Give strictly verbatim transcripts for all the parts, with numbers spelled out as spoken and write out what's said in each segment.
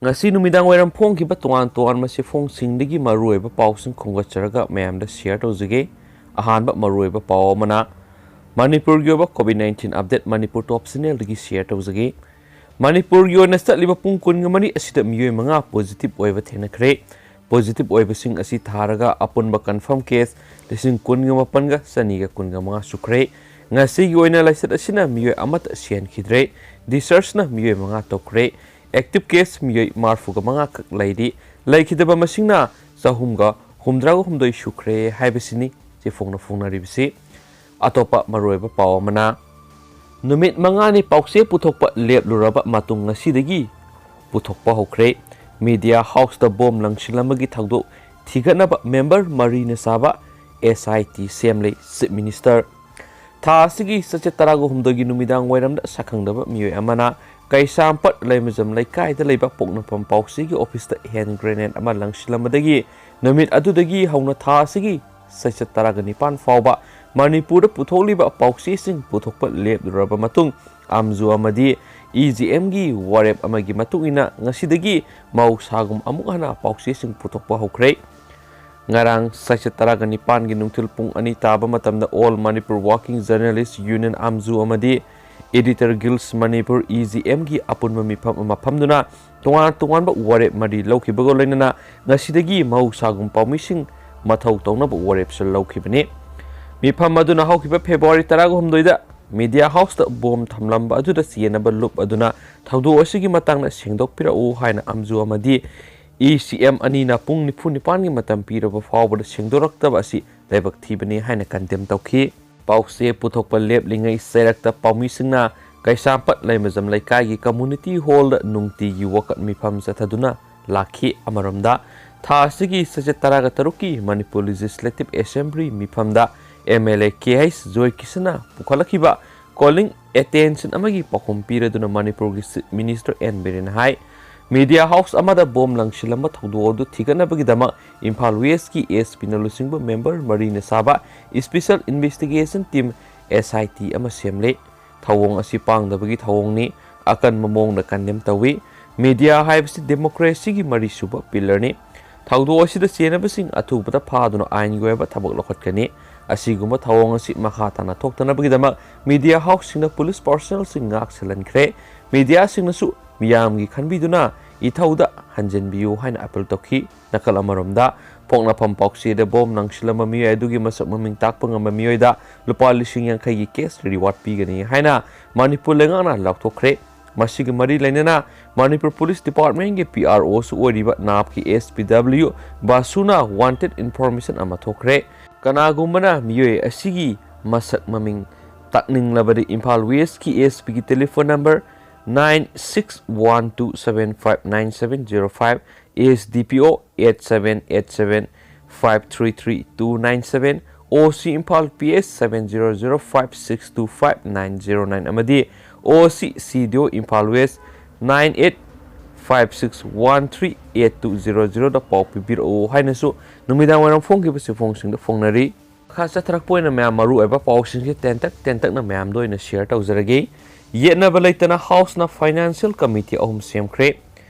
ꯉꯁꯤ ꯅꯨꯃꯤꯗꯥꯡ ꯋꯥꯏꯔꯝ ꯐꯣꯡꯈꯤꯕ ꯇꯣꯉꯥꯟ ꯇꯣꯉꯥꯟꯕ ꯆꯦꯐꯣꯡꯁꯤꯡꯗꯒꯤ ꯃꯔꯨꯑꯣꯏꯕ ꯄꯥꯎꯁꯤꯡ ꯈꯣꯝꯒꯠꯆꯔꯒ ꯃꯌꯥꯝꯗ ꯁꯤꯌꯔ ꯇꯧꯖꯒꯦ꯫ ꯑꯍꯥꯟꯕ ꯃꯔꯨꯑꯣꯏꯕ ꯄꯥꯎ ꯑꯃꯅ, ꯃꯅꯤꯄꯨꯔꯒꯤ ꯑꯣꯏꯕ ꯀꯣꯚꯤꯗ ꯅꯥꯏꯟꯇꯤꯟ ꯑꯞꯗꯦꯠ ꯃꯅꯤꯄꯨꯔ ꯇꯣꯞ ꯆꯦꯅꯦꯜꯗꯒꯤ ꯁꯤꯌꯔ ꯇꯧꯖꯒꯦ꯫ ꯃꯅꯤꯄꯨꯔꯒꯤ ꯑꯣꯏꯅ ꯆꯠꯂꯤꯕ ꯄꯨꯡ ꯀꯨꯟꯒ ꯃꯔꯤ ꯑꯁꯤꯗ ꯃꯤꯑꯣꯏ ꯃꯉꯥ ꯄꯣꯖꯤꯇꯤꯚ ꯑꯣꯏꯕ ꯊꯦꯡꯅꯈ꯭ꯔꯦ꯫ ꯄꯣꯖꯤꯇꯤꯚ ꯑꯣꯏꯕꯁꯤꯡ ꯑꯁꯤ ꯊꯥꯔꯒ ꯑꯄꯨꯟꯕ ꯀꯟꯐꯥꯔꯝ ꯀꯦꯁ ꯂꯤꯁꯤꯡ ꯀꯨꯟꯒ ꯃꯥꯄꯟꯒ ꯆꯅꯤꯒ ꯀꯨꯟꯒ ꯃꯉꯥ ꯁꯨꯈ꯭ꯔꯦ꯫ ꯉꯁꯤꯒꯤ ꯑꯣꯏꯅ ꯂꯥꯏꯆꯠ ꯑꯁꯤꯅ ꯃꯤꯑꯣꯏ ꯑꯃꯠꯇ ꯁꯤꯍꯟꯈꯤꯗ꯭ꯔꯦ꯫ ꯗꯤꯁꯆꯥꯔꯖꯅ ꯃꯤꯑꯣꯏ ꯃꯉꯥ ꯇꯧꯈ꯭ꯔꯦ꯫ ꯑꯦꯛꯇꯤꯚ ꯀꯦꯁ ꯃꯤꯑꯣꯏ ꯃꯔꯤꯐꯨꯒ ꯃꯉꯥ ꯈꯛ ꯂꯩꯔꯤ꯫ ꯂꯩꯈꯤꯗꯕ ꯃꯁꯤꯡꯅ ꯆꯍꯨꯝꯒ ꯍꯨꯝꯗ꯭ꯔꯥꯒ ꯍꯨꯝꯗꯣꯏ ꯁꯨꯈ꯭ꯔꯦ ꯍꯥꯏꯕꯁꯤꯅꯤ ꯆꯦꯐꯣꯡꯅ ꯐꯣꯡꯅꯔꯤꯕꯁꯤ꯫ ꯑꯇꯣꯞꯄ ꯃꯔꯨꯑꯣꯏꯕ ꯄꯥꯎ ꯑꯃꯅ, ꯅꯨꯃꯤꯠ ꯃꯉꯥꯅꯤ ꯄꯥꯎꯆꯦ ꯄꯨꯊꯣꯛꯄ ꯂꯦꯞꯂꯨꯔꯕ ꯃꯇꯨꯡ ꯉꯁꯤꯗꯒꯤ ꯄꯨꯊꯣꯛꯄ ꯍꯧꯈ꯭ꯔꯦ꯫ ꯃꯤꯗꯤꯌꯥ ꯍꯥꯎꯁꯇ ꯕꯣꯝ ꯂꯪꯁꯤꯜꯂꯝꯕꯒꯤ ꯊꯧꯗꯣꯛ ꯊꯤꯒꯠꯅꯕ ꯃꯦꯝꯕꯔ ꯃꯔꯤꯅ ꯆꯥꯕ ꯑꯦꯁ ꯑꯥꯏ ꯇꯤ ꯁꯦꯝꯂꯦ ꯆꯤꯐ ꯃꯤꯅꯤꯁꯇꯔ꯫ ꯊꯥ ꯑꯁꯤꯒꯤ ꯆꯩꯆꯠ ꯇꯔꯥꯒ ꯍꯨꯝꯗꯣꯏꯒꯤ ꯅꯨꯃꯤꯗꯥꯡ ꯋꯥꯏꯔꯝꯗ ꯁꯛꯈꯪꯗꯕ ꯃꯤꯑꯣꯏ ꯑꯃꯅ ꯀꯩꯁꯥꯝꯄꯠ ꯂꯩꯃꯖꯝ ꯂꯩꯀꯥꯏꯗ ꯂꯩꯕ ꯄꯣꯛꯅꯐꯝ ꯄꯥꯎꯆꯦꯒꯤ ꯑꯣꯐꯤꯁꯇ ꯍꯦꯟ ꯒ꯭ꯔꯦꯅꯦꯗ ꯑꯃ ꯂꯪꯁꯤꯜꯂꯝꯕꯗꯒꯤ ꯅꯨꯃꯤꯠ ꯑꯗꯨꯗꯒꯤ ꯍꯧꯅ ꯊꯥ ꯑꯁꯤꯒꯤ ꯆꯩꯆꯠ ꯇꯔꯥꯒ ꯅꯤꯄꯥꯟ ꯐꯥꯎꯕ ꯃꯅꯤꯄꯨꯔꯗ ꯄꯨꯊꯣꯛꯂꯤꯕ ꯄꯥꯎꯆꯦꯁꯤꯡ ꯄꯨꯊꯣꯛꯄ ꯂꯦꯞꯂꯨꯔꯕ ꯃꯇꯨꯡ, ꯑꯝꯖꯨ ꯑꯃꯗꯤ ꯏ ꯖꯤ ꯑꯦꯝꯒꯤ ꯋꯥꯔꯦꯞ ꯑꯃꯒꯤ ꯃꯇꯨꯡ ꯏꯟꯅ ꯉꯁꯤꯗꯒꯤ ꯃꯍꯧꯁꯥꯒꯨꯝ ꯑꯃꯨꯛ ꯍꯟꯅ ꯄꯥꯎꯆꯦꯁꯤꯡ ꯄꯨꯊꯣꯛꯄ ꯍꯧꯈ꯭ꯔꯦ꯫ ꯉꯔꯥꯡ ꯆꯩꯆꯠ ꯇꯔꯥꯒ ꯅꯤꯄꯥꯟꯒꯤ ꯅꯨꯡꯊꯤꯜ ꯄꯨꯡ ꯑꯅꯤ ꯇꯥꯕ ꯃꯇꯝꯗ All Manipur Working Journalist Union, ꯑꯝꯖꯨ ꯑꯃꯗꯤ Editor Guilds Manipur, E G ꯑꯦꯝꯒꯤ ꯑꯄꯨꯟꯕ ꯃꯤꯐꯝ ꯑꯃ ꯐꯝꯗꯨꯅ ꯇꯣꯉꯥꯟ ꯇꯣꯉꯥꯟꯕ ꯋꯥꯔꯦꯞ ꯃꯔꯤ ꯂꯧꯈꯤꯕꯒ ꯂꯣꯏꯅꯅ ꯉꯁꯤꯗꯒꯤ ꯃꯍꯧꯁꯥꯒꯨꯝ ꯄꯥꯎꯃꯤꯁꯤꯡ ꯃꯊꯧ ꯇꯧꯅꯕ ꯋꯥꯔꯦꯞꯁꯨ ꯂꯧꯈꯤꯕꯅꯤ꯫ ꯃꯤꯐꯝ ꯑꯗꯨꯅ ꯍꯧꯈꯤꯕ ꯐꯦꯕ꯭ꯔꯨꯋꯥꯔꯤ ꯇꯔꯥꯒ ꯍꯨꯝꯗꯣꯏꯗ ꯃꯤꯗꯤꯌꯥ ꯍꯥꯎꯁꯇ ꯕꯣꯝ ꯊꯝꯂꯝꯕ ꯑꯗꯨꯗ ꯆꯦꯟꯅꯕ ꯂꯨꯞ ꯑꯗꯨꯅ ꯊꯧꯗꯣꯛ ꯑꯁꯤꯒꯤ ꯃꯇꯥꯡꯗ ꯁꯦꯡꯗꯣꯛꯄꯤꯔꯛꯎ ꯍꯥꯏꯅ ꯑꯝꯖꯨ ꯑꯃꯗꯤ ꯏ ꯁꯤ ꯑꯦꯝ ꯑꯅꯤꯅ ꯄꯨꯡ ꯅꯤꯐꯨ ꯅꯤꯄꯥꯟꯒꯤ ꯃꯇꯝ ꯄꯤꯔꯕ ꯐꯥꯎꯕꯗ ꯁꯦꯡꯗꯣꯔꯛꯇꯕ ꯑꯁꯤ ꯂꯥꯏꯕꯛ ꯊꯤꯕꯅꯤ ꯍꯥꯏꯅ ꯀꯟꯗꯦꯝ ꯇꯧꯈꯤ꯫ ꯄꯥꯎꯆꯦ ꯄꯨꯊꯣꯛꯄ ꯂꯦꯞꯂꯤꯉꯩ ꯆꯩꯔꯛꯇ ꯄꯥꯎꯃꯤꯁꯤꯡꯅ ꯀꯩꯁꯥꯝꯄꯠ ꯂꯩꯃꯖꯝ ꯂꯩꯀꯥꯏꯒꯤ ꯀꯝꯃ꯭ꯌꯨꯅꯤꯇꯤ ꯍꯣꯜꯗ ꯅꯨꯡꯇꯤꯒꯤ ꯋꯥꯀꯠ ꯃꯤꯐꯝ ꯆꯠꯊꯗꯨꯅ ꯂꯥꯛꯈꯤ꯫ ꯑꯃꯔꯣꯝꯗ, ꯊꯥ ꯑꯁꯤꯒꯤ ꯆꯩꯆꯠ ꯇꯔꯥꯒ ꯇꯔꯨꯛꯀꯤ ꯃꯅꯤꯄꯨꯔ ꯂꯦꯖꯤꯁꯂꯦꯇꯤꯚ ꯑꯦꯁꯦꯝꯕ꯭ꯂꯤ ꯃꯤꯐꯝꯗ M L A K H ꯖꯣꯏꯀꯤꯁꯟꯅ ꯄꯨꯈꯠꯂꯛꯈꯤꯕ ꯀꯣꯂꯤꯡ ꯑꯦꯇꯦꯟꯁꯟ ꯑꯃꯒꯤ ꯄꯥꯎꯈꯨꯝ ꯄꯤꯔꯗꯨꯅ ꯃꯅꯤꯄꯨꯔꯒꯤ ꯆꯤꯐ ꯃꯤꯅꯤꯁꯇꯔ ꯑꯦꯟ ꯕꯤꯔꯦꯟꯅ ꯍꯥꯏ, ꯃꯤꯗꯤꯌꯥ ꯍꯥꯎꯁ ꯑꯃꯗ ꯕꯣꯝ ꯂꯪꯁꯤꯜꯂꯝꯕ ꯊꯧꯗꯣꯛ ꯑꯗꯨ ꯊꯤꯒꯠꯅꯕꯒꯤꯗꯃꯛ ꯏꯝꯐꯥꯜ ꯋꯦꯁꯀꯤ ꯑꯦꯁ ꯄꯤꯅ ꯂꯨꯆꯤꯡꯕ ꯃꯦꯝꯕꯔ ꯃꯔꯤꯅ ꯆꯥꯕ ꯏꯁꯄꯤꯁꯦꯜ ꯏꯟꯚꯦꯁꯇꯤꯒꯦꯁꯟ ꯇꯤꯝ, ꯑꯦꯁ ꯑꯥꯏ ꯇꯤ, ꯑꯃ ꯁꯦꯝꯂꯦ꯫ ꯊꯧꯑꯣꯡ ꯑꯁꯤ ꯄꯥꯡꯗꯕꯒꯤ ꯊꯧꯑꯣꯡꯅꯤ, ꯑꯀꯟꯕ ꯃꯑꯣꯡꯗ ꯀꯟꯗꯦꯝ ꯇꯧꯏ꯫ ꯃꯤꯗꯤꯌꯥ ꯍꯥꯏꯕꯁꯤ ꯗꯦꯃꯣꯀ꯭ꯔꯦꯁꯤꯒꯤ ꯃꯔꯤꯁꯨꯕ ꯄꯤꯂꯔꯅꯤ꯫ ꯊꯧꯗꯣꯛ ꯑꯁꯤꯗ ꯆꯦꯟꯅꯕꯁꯤꯡ ꯑꯊꯨꯕꯗ ꯐꯥꯗꯨꯅ ꯑꯥꯏꯟꯒꯤ ꯑꯣꯏꯕ ꯊꯕꯛ ꯂꯧꯈꯠꯀꯅꯤ꯫ ꯑꯁꯤꯒꯨꯝꯕ ꯊꯧꯑꯣꯡ ꯑꯁꯤ ꯃꯈꯥ ꯇꯥꯅ ꯊꯣꯛꯇꯅꯕꯒꯤꯗꯃꯛ ꯃꯤꯗꯤꯌꯥ ꯍꯥꯎꯁꯁꯤꯡꯅ ꯄꯨꯂꯤꯁ ꯄꯥꯔꯁꯣꯅꯦꯜꯁꯤꯡ ꯉꯥꯛ ꯁꯦꯜꯍꯟꯈ꯭ꯔꯦ꯫ ꯃꯤꯗꯤꯌꯥꯁꯤꯡꯅꯁꯨ ꯃꯤꯌꯥꯝꯒꯤ ꯈꯟꯕꯤꯗꯨꯅ ꯏꯊꯧꯗ ꯍꯟꯖꯤꯟꯕꯤꯌꯨ ꯍꯥꯏꯅ ꯑꯥꯄꯤꯜ ꯇꯧꯈꯤ꯫ ꯅꯥꯀꯜ ꯑꯃꯔꯣꯝꯗ, ꯄꯣꯛꯅꯐꯝ ꯄꯥꯎꯆꯦꯗ ꯕꯣꯝ ꯅꯪꯁꯤꯜꯂꯝꯕ ꯃꯤꯑꯣꯏ ꯑꯗꯨꯒꯤ ꯃꯁꯛ ꯃꯃꯤꯡ ꯇꯥꯛꯄ ꯉꯝꯕ ꯃꯤꯑꯣꯏꯗ ꯂꯨꯄꯥ ꯂꯤꯁꯤꯡ ꯌꯥꯡꯈꯩꯒꯤ ꯀꯦꯁ ꯔꯤꯋꯥꯔꯗ ꯄꯤꯒꯅꯤ ꯍꯥꯏꯅ ꯃꯅꯤꯄꯨꯔ ꯂꯩꯉꯥꯛꯅ ꯂꯥꯎꯊꯣꯛꯈ꯭ꯔꯦ꯫ ꯃꯁꯤꯒ ꯃꯔꯤ ꯂꯩꯅꯅ ꯃꯅꯤꯄꯨꯔ ꯄꯨꯂꯤꯁ ꯗꯤꯄꯥꯔꯠꯃꯦꯟꯒꯤ ꯄꯤ ꯑꯥꯔ ꯑꯣꯁꯨ ꯑꯣꯏꯔꯤꯕ ꯅꯥꯞꯀꯤ ꯑꯦꯁ ꯄꯤ ꯗꯕ꯭ꯂꯤꯎ ꯕꯥꯁꯨꯅ ꯋꯥꯟꯇꯦꯗ ꯏꯟꯐꯣꯔꯃꯦꯁꯟ ꯑꯃ ꯊꯣꯛꯈ꯭ꯔꯦ꯫ ꯀꯅꯥꯒꯨꯝꯕꯅ ꯃꯤꯑꯣꯏ ꯑꯁꯤꯒꯤ ꯃꯁꯛ ꯃꯃꯤꯡ ꯇꯥꯛꯅꯤꯡꯂꯕꯗꯤ ꯏꯝꯐꯥꯜ ꯋꯦꯁꯀꯤ ꯑꯦꯁ ꯄꯤꯒꯤ telephone number nine six one two seven five nine seven zero five, S D P O eight seven eight seven five three three two nine seven, O C Imphal P S seven zero zero five six two five nine zero nine ꯑꯃꯗꯤ O C C D O Imphal West nine eight five six one three eight two zero zero ꯗ ꯄꯥꯎ ꯄꯤꯕꯤꯔꯛꯎ ꯍꯥꯏꯅꯁꯨ ꯅꯨꯃꯤꯗꯥꯡ ꯋꯥꯏꯔꯝ ꯐꯣꯡꯈꯤꯕ ꯆꯦꯐꯣꯡꯁꯤꯡꯗ ꯐꯣꯡꯅꯔꯤ꯫ ꯃꯈꯥ ꯆꯠꯊꯔꯛꯄ ꯑꯣꯏꯅ ꯃꯌꯥꯝ ꯃꯔꯨꯑꯣꯏꯕ ꯄꯥꯎꯁꯤꯡꯁꯤ ꯇꯦꯟꯇꯛ ꯇꯦꯟꯇꯛꯅ ꯃꯌꯥꯝꯗ ꯑꯣꯏꯅ ꯁꯤꯌꯔ ꯇꯧꯖꯔꯒꯦ꯫ ꯌꯦꯠꯅꯕ ꯂꯩꯇꯅ ꯍꯥꯎꯁꯅ ꯐꯥꯏꯅꯥꯟꯁꯤꯌꯦꯜ ꯀꯃꯤꯇꯤ ꯑꯍꯨꯝ ꯁꯦꯝꯈ꯭ꯔꯦ꯫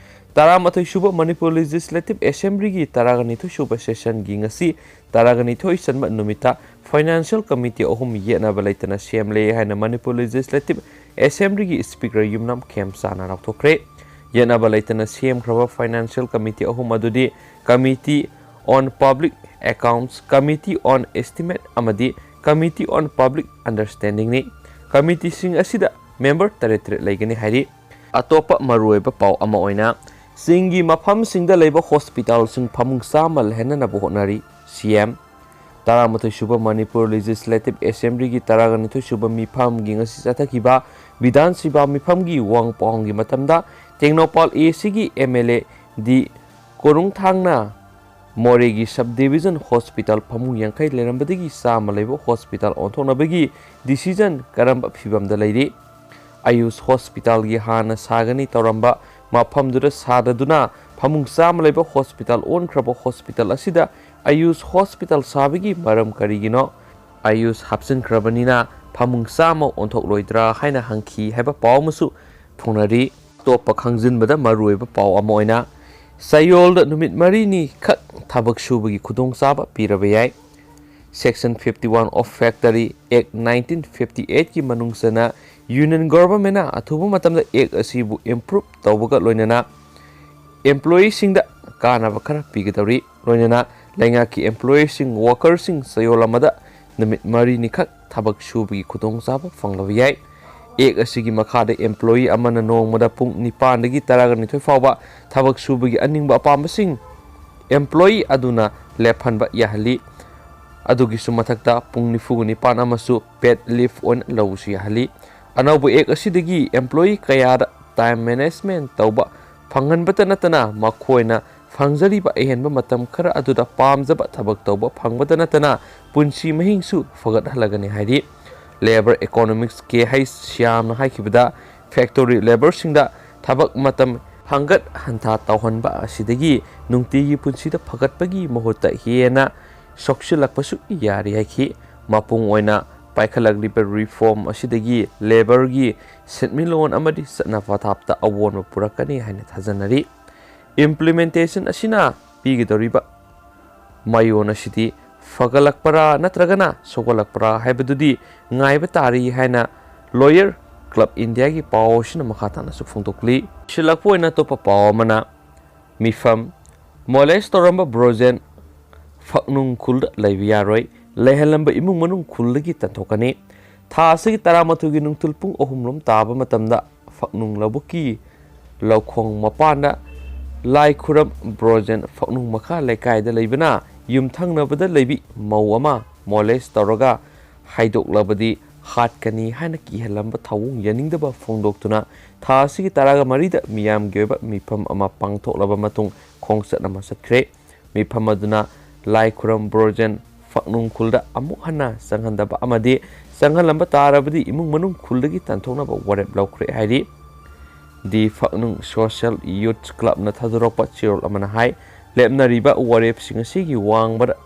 ꯇꯔꯥꯃꯥꯊꯣꯏ ꯁꯨꯕ ꯃꯅꯤꯄꯨꯔ ꯂꯦꯖꯤꯁꯂꯦꯇꯤꯚ ꯑꯦꯁꯦꯝꯕ꯭ꯂꯤꯒꯤ ꯇꯔꯥꯒ ꯅꯤꯊꯣꯏ ꯁꯨꯕ ꯁꯦꯁꯟꯒꯤ ꯉꯁꯤ ꯇꯔꯥꯒ ꯅꯤꯊꯣꯏ ꯆꯟꯕ ꯅꯨꯃꯤꯠꯇ ꯐꯥꯏꯅꯥꯟꯁꯤꯌꯦꯜ ꯀꯃꯤꯇꯤ ꯑꯍꯨꯝ ꯌꯦꯠꯅꯕ ꯂꯩꯇꯅ ꯁꯦꯝꯂꯦ ꯍꯥꯏꯅ ꯃꯅꯤꯄꯨꯔ ꯂꯦꯖꯤꯁꯂꯦꯇꯤꯚ ꯑꯦꯁꯦꯝꯕ꯭ꯂꯤꯒꯤ ꯁ꯭ꯄꯤꯀꯔ ꯌꯨꯝꯅꯥꯝ ꯈꯦꯝꯆꯥꯅ ꯂꯥꯎꯊꯣꯛꯈ꯭ꯔꯦ꯫ ꯌꯦꯠꯅꯕ ꯂꯩꯇꯅ ꯁꯦꯝꯈ꯭ꯔꯕ ꯐꯥꯏꯅꯥꯟꯁꯤꯌꯦꯜ ꯀꯃꯤꯇꯤ ꯑꯍꯨꯝ ꯑꯗꯨꯗꯤ Committee on Public Accounts, Committee on Estimate ꯑꯃꯗꯤ Committee on Public Understandingꯅꯤ꯫ ꯀꯃꯤꯇꯤꯁꯤꯡ ꯑꯁꯤꯗ ꯃꯦꯝꯕꯔ ꯇꯔꯦꯠ ꯇꯔꯦꯠ ꯂꯩꯒꯅꯤ ꯍꯥꯏꯔꯤ꯫ ꯑꯇꯣꯞꯄ ꯃꯔꯨꯑꯣꯏꯕ ꯄꯥꯎ ꯑꯃ ꯑꯣꯏꯅ, ꯆꯤꯡꯒꯤ ꯃꯐꯝꯁꯤꯡꯗ ꯂꯩꯕ ꯍꯣꯁꯄꯤꯇꯥꯜꯁꯤꯡ ꯐꯃꯨꯡ ꯆꯥꯝꯃ ꯂꯩꯍꯟꯅꯅꯕ ꯍꯣꯠꯅꯔꯤ, ꯁꯤ ꯑꯦꯝ꯫ ꯇꯔꯥꯃꯥꯊꯣꯏ ꯁꯨꯕ ꯃꯅꯤꯄꯨꯔ ꯂꯦꯖꯤꯁꯂꯦꯇꯤꯚ ꯑꯦꯁꯦꯝꯕ꯭ꯂꯤꯒꯤ ꯇꯔꯥꯒ ꯅꯤꯊꯣꯏ ꯁꯨꯕ ꯃꯤꯐꯝꯒꯤ ꯉꯁꯤ ꯆꯠꯊꯈꯤꯕ ꯕꯤꯙꯥꯟ ꯁꯚꯥ ꯃꯤꯐꯝꯒꯤ ꯋꯥꯍꯪ ꯄꯥꯎꯍꯪꯒꯤ ꯃꯇꯝꯗ ꯇꯦꯡꯅꯧꯄꯥꯜ ꯑꯦ ꯁꯤꯒꯤ ꯑꯦꯝ ꯑꯦꯜ ꯑꯦ ꯗꯤ ꯀꯣꯔꯨꯡꯊꯥꯡꯅ ꯃꯣꯔꯦꯒꯤ ꯁꯕ ꯗꯤꯚꯤꯖꯟ ꯍꯣꯁꯄꯤꯇꯥꯜ ꯐꯃꯨꯡ ꯌꯥꯡꯈꯩ ꯂꯩꯔꯝꯕꯗꯒꯤ ꯆꯥꯝꯃ ꯂꯩꯕ ꯍꯣꯁꯄꯤꯇꯥꯜ ꯑꯣꯟꯊꯣꯛꯅꯕꯒꯤ ꯗꯤꯁꯤꯖꯟ ꯀꯔꯝꯕ ꯐꯤꯚꯝꯗ ꯂꯩꯔꯤ? ꯑꯌꯨꯁ ꯍꯣꯁꯄꯤꯇꯥꯜꯒꯤ ꯍꯥꯟꯅ ꯁꯥꯒꯅꯤ ꯇꯧꯔꯝꯕ ꯃꯐꯝꯗꯨꯗ ꯁꯥꯗꯗꯨꯅ ꯐꯃꯨꯡ ꯆꯥꯝꯃ ꯂꯩꯕ ꯍꯣꯁꯄꯤꯇꯥꯜ ꯑꯣꯟꯈ꯭ꯔꯕ ꯍꯣꯁꯄꯤꯇꯥꯜ ꯑꯁꯤꯗ ꯑꯌꯨꯁ ꯍꯣꯁꯄꯤꯇꯥꯜ ꯁꯥꯕꯒꯤ ꯃꯔꯝ ꯀꯔꯤꯒꯤꯅꯣ? ꯑꯌꯨꯁ ꯍꯥꯞꯆꯤꯟꯈ꯭ꯔꯕꯅꯤꯅ ꯐꯃꯨꯡ ꯆꯥꯝꯃ ꯑꯣꯟꯊꯣꯛꯂꯣꯏꯗ꯭ꯔꯥ ꯍꯥꯏꯅ ꯍꯪꯈꯤ ꯍꯥꯏꯕ ꯄꯥꯎ ꯑꯃꯁꯨ ꯐꯣꯡꯅꯔꯤ꯫ ꯑꯇꯣꯞꯄ ꯈꯪꯖꯤꯟꯕꯗ ꯃꯔꯨꯑꯣꯏꯕ ꯄꯥꯎ ꯑꯃ ꯑꯣꯏꯅ, ꯆꯌꯣꯜꯗ ꯅꯨꯃꯤꯠ ꯃꯔꯤꯅꯤ ꯈꯛ ꯊꯕꯛ ꯁꯨꯕꯒꯤ ꯈꯨꯗꯣꯡꯆꯥꯕ ꯄꯤꯔꯕ ꯌꯥꯏ꯫ Section fifty one of Factory Act nineteen fifty eight ꯀꯤ ꯃꯅꯨꯡ ꯆꯟꯅ Union Government ꯅ ꯑꯊꯨꯕ ꯃꯇꯝꯗ Act ꯑꯁꯤꯕꯨ improve ꯇꯧꯕꯒ ꯂꯣꯏꯅꯅ employee ꯁꯤꯡꯗ ꯀꯥꯟꯅꯕ ꯈꯔ ꯄꯤꯒꯗꯧꯔꯤ꯫ ꯂꯣꯏꯅꯅ ꯂꯩꯉꯥꯛꯀꯤ employee ꯁꯤꯡ, worker ꯁꯤꯡ ꯆꯌꯣꯜ ꯑꯃꯗ ꯅꯨꯃꯤꯠ ꯃꯔꯤꯅꯤꯈꯛ ꯊꯕꯛ ꯁꯨꯕꯒꯤ ꯈꯨꯗꯣꯡꯆꯥꯕ ꯐꯪꯂꯕ ꯌꯥꯏ꯫ Act ꯑꯁꯤꯒꯤ ꯃꯈꯥꯗ employee ꯑꯃꯅ ꯅꯣꯡꯃꯗ ꯄꯨꯡ ꯅꯤꯄꯥꯟꯗꯒꯤ ꯇꯔꯥꯅꯤꯊꯣꯏ ꯐꯥꯎꯕ ꯊꯕꯛ ꯁꯨꯕꯒꯤ ꯑꯅꯤꯡꯕ ꯑꯄꯥꯝꯕꯁꯤꯡ employee ꯑꯗꯨꯅ ꯂꯦꯞꯍꯟꯕ ꯌꯥꯍꯜꯂꯤ꯫ ꯑꯗꯨꯒꯤꯁꯨ ꯃꯊꯛꯇ ꯄꯨꯡ ꯅꯤꯐꯨꯒ ꯅꯤꯄꯥꯟ ꯑꯃꯁꯨ paid leave ꯑꯣꯏꯅ ꯂꯧꯕꯁꯨ ꯌꯥꯍꯜꯂꯤ꯫ ꯑꯅꯧꯕ Act ꯑꯁꯤꯗꯒꯤ employee ꯀꯌꯥꯗ time management ꯇꯧꯕ ꯐꯪꯍꯟꯕꯇ ꯅꯠꯇꯅ ꯃꯈꯣꯏꯅ ꯐꯪꯖꯔꯤꯕ ꯑꯍꯦꯟꯕ ꯃꯇꯝ ꯈꯔ ꯑꯗꯨꯗ ꯄꯥꯝꯖꯕ ꯊꯕꯛ ꯇꯧꯕ ꯐꯪꯕꯇ ꯅꯠꯇꯅ ꯄꯨꯟꯁꯤ ꯃꯍꯤꯡꯁꯨ ꯐꯒꯠꯍꯜꯂꯒꯅꯤ ꯍꯥꯏꯔꯤ꯫ Labour Economist ꯀꯦ ꯍꯩꯆ ꯁ꯭ꯌꯥꯝꯅ ꯍꯥꯏꯈꯤꯕꯗ, factory labour ꯁꯤꯡꯗ ꯊꯕꯛ ꯃꯇꯝ ꯍꯪꯒꯠ ꯍꯟꯊꯥ ꯇꯧꯍꯟꯕ ꯑꯁꯤꯗꯒꯤ ꯅꯨꯡꯇꯤꯒꯤ ꯄꯨꯟꯁꯤꯗ ꯐꯒꯠꯄꯒꯤ ꯃꯍꯨꯠꯇ ꯍꯦꯟꯅ ꯁꯣꯛꯆꯤꯜꯂꯛꯄꯁꯨ ꯌꯥꯔꯤ ꯍꯥꯏꯈꯤ꯫ ꯃꯄꯨꯡ ꯑꯣꯏꯅ ꯄꯥꯏꯈꯠꯂꯛꯂꯤꯕ reform ꯑꯁꯤꯗꯒꯤ labour ꯒꯤ ꯁꯦꯟꯃꯤꯠꯂꯣꯟ ꯑꯃꯗꯤ ꯆꯠꯅ ꯄꯊꯥꯞꯇ ꯑꯑꯣꯟꯕ ꯄꯨꯔꯛꯀꯅꯤ ꯍꯥꯏꯅ ꯊꯥꯖꯅꯔꯤ꯫ Implementation ꯑꯁꯤꯅ ꯄꯤꯒꯗꯧꯔꯤꯕ ꯃꯥꯏꯑꯣꯟ ꯑꯁꯤꯗꯤ ꯐꯒꯠꯂꯛꯄ꯭ꯔꯥ ꯅꯠꯇ꯭ꯔꯒꯅ ꯁꯣꯛꯍꯜꯂꯛꯄ꯭ꯔꯥ ꯍꯥꯏꯕꯗꯨꯗꯤ ꯉꯥꯏꯕ ꯇꯥꯔꯤ ꯍꯥꯏꯅ Lawyer Club India ꯒꯤ ꯄꯥꯎ ꯑꯁꯤꯅ ꯃꯈꯥ ꯇꯥꯅꯁꯨ ꯐꯣꯡꯗꯣꯛꯂꯤ꯫ ꯁꯤꯜꯂꯛꯄ ꯑꯣꯏꯅ ꯑꯇꯣꯞꯄ ꯄꯥꯎ ꯑꯃꯅ, ꯃꯤꯐꯝ, molest ꯇꯧꯔꯝꯕ ꯕ꯭ꯔꯣꯖꯦꯟ ꯐꯛꯅꯨꯡ ꯈꯨꯜꯗ ꯂꯩꯕ ꯌꯥꯔꯣꯏ, ꯂꯩꯍꯜꯂꯝꯕ ꯏꯃꯨꯡ ꯃꯅꯨꯡ ꯈꯨꯜꯗꯒꯤ ꯇꯥꯟꯊꯣꯛꯀꯅꯤ꯫ ꯊꯥ ꯑꯁꯤꯒꯤ ꯇꯔꯥꯃꯥꯊꯣꯏꯒꯤ ꯅꯨꯡꯊꯤꯜ ꯄꯨꯡ ꯑꯍꯨꯝ ꯂꯣꯝ ꯇꯥꯕ ꯃꯇꯝꯗ ꯐꯛꯅꯨꯡ ꯂꯧꯕꯨꯛꯀꯤ ꯂꯧꯈꯣꯡ ꯃꯄꯥꯟꯗ ꯂꯥꯏ ꯈꯨꯔꯝ ꯕ꯭ꯔꯣꯖꯦꯟ ꯐꯛꯅꯨꯡ ꯃꯈꯥ ꯂꯩꯀꯥꯏꯗ ꯂꯩꯕꯅ ꯌꯨꯝꯊꯪꯅꯕꯗ ꯂꯩꯕꯤ ꯃꯧ ꯑꯃ molest ꯇꯧꯔꯒ ꯍꯥꯏꯗꯣꯛꯂꯕꯗꯤ ꯍꯥꯠꯀꯅꯤ ꯍꯥꯏꯅ ꯀꯤꯍꯜꯂꯝꯕ ꯊꯧꯑꯣꯡ ꯌꯥꯅꯤꯡꯗꯕ ꯐꯣꯡꯗꯣꯛꯇꯨꯅ ꯊꯥ ꯑꯁꯤꯒꯤ ꯇꯔꯥꯒ ꯃꯔꯤꯗ ꯃꯤꯌꯥꯝꯒꯤ ꯑꯣꯏꯕ ꯃꯤꯐꯝ ꯑꯃ ꯄꯥꯡꯊꯣꯛꯂꯕ ꯃꯇꯨꯡ ꯈꯣꯡꯆꯠ ꯑꯃ ꯆꯠꯈ꯭ꯔꯦ꯫ ꯃꯤꯐꯝ ꯑꯗꯨꯅ ꯂꯥꯏ ꯈꯨꯔꯝ ꯕ꯭ꯔꯣꯖꯦꯟ ꯐꯛꯅꯨꯡ ꯈꯨꯜꯗ ꯑꯃꯨꯛ ꯍꯟꯅ ꯆꯪꯍꯟꯗꯕ ꯑꯃꯗꯤ ꯆꯪꯍꯜꯂꯝꯕ ꯇꯥꯔꯕꯗꯤ ꯏꯃꯨꯡ ꯃꯅꯨꯡ ꯈꯨꯜꯗꯒꯤ ꯇꯥꯟꯊꯣꯛꯅꯕ ꯋꯥꯔꯦꯞ ꯂꯧꯈ꯭ꯔꯦ ꯍꯥꯏꯔꯤ꯫ ꯗꯤ ꯐꯛꯅꯨꯡ Social Youth Club ꯅ ꯊꯥꯗꯣꯔꯛꯄ ꯆꯦꯔꯣꯜ ꯑꯃꯅ ꯍꯥꯏ, ꯂꯦꯞꯅꯔꯤꯕ ꯋꯥꯔꯦꯞꯁꯤꯡ ꯑꯁꯤꯒꯤ ꯋꯥꯡꯃꯗ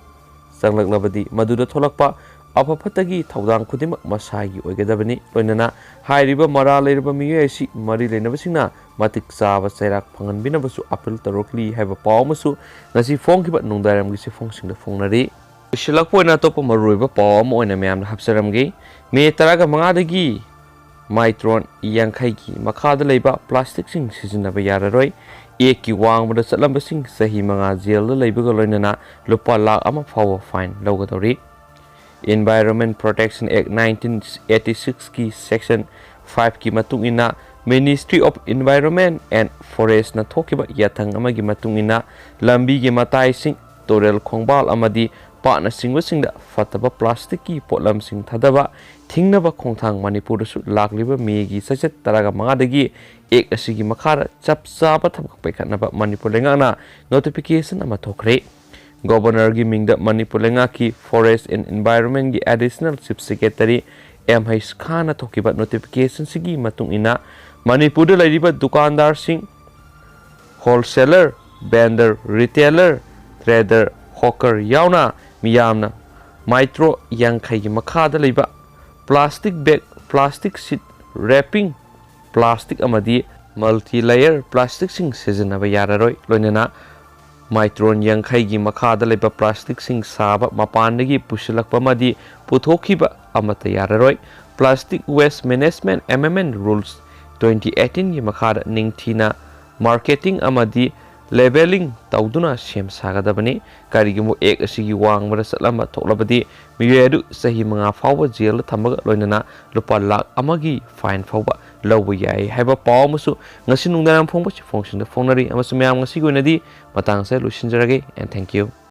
ꯆꯪꯂꯛꯂꯕꯗꯤ ꯃꯗꯨꯗ ꯊꯣꯛꯂꯛꯄ ꯑꯐ ꯐꯠꯇꯒꯤ ꯊꯧꯗꯥꯡ ꯈꯨꯗꯤꯡꯃꯛ ꯃꯁꯥꯒꯤ ꯑꯣꯏꯒꯗꯕꯅꯤ꯫ ꯂꯣꯏꯅꯅ ꯍꯥꯏꯔꯤꯕ ꯃꯔꯥꯜ ꯂꯩꯔꯕ ꯃꯤꯑꯣꯏ ꯑꯁꯤ ꯃꯔꯤ ꯂꯩꯅꯕꯁꯤꯡꯅ ꯃꯇꯤꯛ ꯆꯥꯕ ꯆꯩꯔꯥꯛ ꯐꯪꯍꯟꯕꯤꯅꯕꯁꯨ ꯑꯥꯄꯤꯜ ꯇꯧꯔꯛꯂꯤ ꯍꯥꯏꯕ ꯄꯥꯎ ꯑꯃꯁꯨ ꯉꯁꯤ ꯐꯣꯡꯈꯤꯕ ꯅꯨꯡꯗꯥꯡꯋꯥꯏꯔꯝꯒꯤ ꯆꯦꯐꯣꯡꯁꯤꯡꯗ ꯐꯣꯡꯅꯔꯤ꯫ ꯂꯣꯏꯁꯤꯜꯂꯛꯄ ꯑꯣꯏꯅ ꯑꯇꯣꯞꯄ ꯃꯔꯨꯑꯣꯏꯕ ꯄꯥꯎ ꯑꯃ ꯑꯣꯏꯅ ꯃꯌꯥꯝꯗ ꯍꯥꯞꯆꯔꯝꯒꯦ꯫ ꯃꯦ ꯇꯔꯥꯒ ꯃꯉꯥꯗꯒꯤ ꯃꯥꯏꯇ꯭ꯔꯣꯟ ꯌꯥꯡꯈꯩꯒꯤ ꯃꯈꯥꯗ ꯂꯩꯕ ꯄ꯭ꯂꯥꯁꯇꯤꯛꯁꯤꯡ ꯁꯤꯖꯤꯟꯅꯕ ꯌꯥꯔꯔꯣꯏ꯫ ꯑꯦꯛꯀꯤ ꯋꯥꯡꯃꯗ ꯆꯠꯂꯝꯕꯁꯤꯡ ꯆꯍꯤ ꯃꯉꯥ ꯖꯦꯜꯗ ꯂꯩꯕꯒ ꯂꯣꯏꯅꯅ ꯂꯨꯄꯥ ꯂꯥꯈ ꯑꯃ ꯐꯥꯎꯕ ꯐꯥꯏꯟ ꯂꯧꯒꯗꯧꯔꯤ꯫ Environment Protection Act nineteen eighty sixꯀꯤ section fiveꯀꯤ ꯃꯇꯨꯡ ꯏꯟꯅ, Ministry of Environment and Forestꯅ ꯊꯣꯛꯈꯤꯕ ꯌꯥꯊꯪ ꯑꯃꯒꯤ ꯃꯇꯨꯡ ꯏꯟꯅ, ꯂꯝꯕꯤꯒꯤ ꯃꯇꯥꯏꯁꯤꯡ, ꯇꯨꯔꯦꯜ ꯈꯣꯡꯕꯥꯜ ꯑꯃꯗꯤ ꯄꯥꯠꯅꯆꯤꯡꯕꯁꯤꯡꯗ ꯐꯠꯇꯕ ꯄ꯭ꯂꯥꯁꯇꯤꯛꯀꯤ ꯄꯣꯠꯂꯝꯁꯤꯡ ꯊꯥꯗꯕ ꯊꯤꯡꯅꯕ ꯈꯣꯡꯊꯥꯡ ꯃꯅꯤꯄꯨꯔꯗꯁꯨ ꯂꯥꯛꯂꯤꯕ ꯃꯦꯒꯤ ꯆꯩꯆꯠ ꯇꯔꯥꯒ ꯃꯉꯥꯗꯒꯤ ꯑꯦꯛ ꯑꯁꯤꯒꯤ ꯃꯈꯥꯗ ꯆꯞ ꯆꯥꯕ ꯊꯕꯛ ꯄꯥꯏꯈꯠꯅꯕ ꯃꯅꯤꯄꯨꯔ ꯂꯩꯉꯥꯛꯅ ꯅꯣꯇꯤꯐꯤꯀꯦꯁꯟ ꯑꯃ ꯊꯣꯛꯈ꯭ꯔꯦ꯫ ꯒꯣꯕꯔꯅꯔꯒꯤ ꯃꯤꯡꯗ ꯃꯅꯤꯄꯨꯔ ꯂꯩꯉꯥꯛꯀꯤ Forest and Environmentꯒꯤ Additional Chief Secretary M H ꯈꯥꯟꯅ ꯊꯣꯛꯈꯤꯕ ꯅꯣꯇꯤꯐꯤꯀꯦꯁꯟꯁꯤꯒꯤ ꯃꯇꯨꯡ ꯏꯟꯅ, ꯃꯅꯤꯄꯨꯔꯗ ꯂꯩꯔꯤꯕ ꯗꯨꯀꯥꯟꯗꯥꯔꯁꯤꯡ, ꯍꯣꯜꯁꯦꯂꯔ, ꯚꯦꯟꯗꯔ, ꯔꯤꯇꯦꯂꯔ, ꯇ꯭ꯔꯦꯗꯔ, ꯍꯣꯀꯔ ꯌꯥꯎꯅ ꯃꯤꯌꯥꯝꯅ ꯃꯥꯏꯇ꯭ꯔꯣ ꯌꯥꯡꯈꯩꯒꯤ ꯃꯈꯥꯗ ꯂꯩꯕ ꯄ꯭ꯂꯥꯁꯇꯤꯛ ꯕꯦꯒ, ꯄ꯭ꯂꯥꯁꯇꯤꯛ ꯁꯤꯠ ꯔꯦꯄꯤꯡ, ꯄ꯭ꯂꯥꯁꯇꯤꯛ ꯑꯃꯗꯤ ꯃꯜꯇꯤ ꯂꯦꯌꯔ ꯄ꯭ꯂꯥꯁꯇꯤꯛꯁꯤꯡ ꯁꯤꯖꯤꯟꯅꯕ ꯌꯥꯔꯔꯣꯏ꯫ ꯂꯣꯏꯅꯅ ꯃꯥꯏꯇ꯭ꯔꯣꯟ ꯌꯥꯡꯈꯩꯒꯤ ꯃꯈꯥꯗ ꯂꯩꯕ ꯄ꯭ꯂꯥꯁꯇꯤꯛꯁꯤꯡ ꯁꯥꯕ, ꯃꯄꯥꯟꯗꯒꯤ ꯄꯨꯁꯤꯜꯂꯛꯄ ꯑꯃꯗꯤ ꯄꯨꯊꯣꯛꯈꯤꯕ ꯑꯃꯠꯇ ꯌꯥꯔꯔꯣꯏ꯫ Plastic Waste Management Amendment Rules twenty eighteenꯒꯤ ꯃꯈꯥꯗ ꯅꯤꯡꯊꯤꯅ marketing ꯑꯃꯗꯤ labeling ꯇꯧꯗꯨꯅ ꯁꯦꯝ ꯁꯥꯒꯗꯕꯅꯤ꯫ ꯀꯔꯤꯒꯨꯝꯕ ꯑꯦꯛ ꯑꯁꯤꯒꯤ ꯋꯥꯡꯃꯗ ꯆꯠꯂꯝꯕ ꯊꯣꯛꯂꯕꯗꯤ, ꯃꯤꯑꯣꯏ ꯑꯗꯨ ꯆꯍꯤ ꯃꯉꯥ ꯐꯥꯎꯕ ꯖꯦꯜꯗ ꯊꯝꯕꯒ ꯂꯣꯏꯅꯅ ꯂꯨꯄꯥ ꯂꯥꯈ ꯑꯃꯒꯤ ꯐꯥꯏꯟ ꯐꯥꯎꯕ ꯂꯧꯕ ꯌꯥꯏ ꯍꯥꯏꯕ ꯄꯥꯎ ꯑꯃꯁꯨ ꯉꯁꯤ ꯅꯨꯡꯗꯥꯡ ꯐꯣꯡꯕ ꯆꯦꯐꯣꯡꯁꯤꯡꯗ ꯐꯣꯡꯅꯔꯤ꯫ ꯑꯃꯁꯨꯡ ꯃꯌꯥꯝ, ꯉꯁꯤꯒꯤ ꯑꯣꯏꯅꯗꯤ ꯃꯇꯥꯡ ꯑꯁꯤꯗ ꯂꯣꯏꯁꯤꯟꯖꯔꯒꯦ, and thank you꯫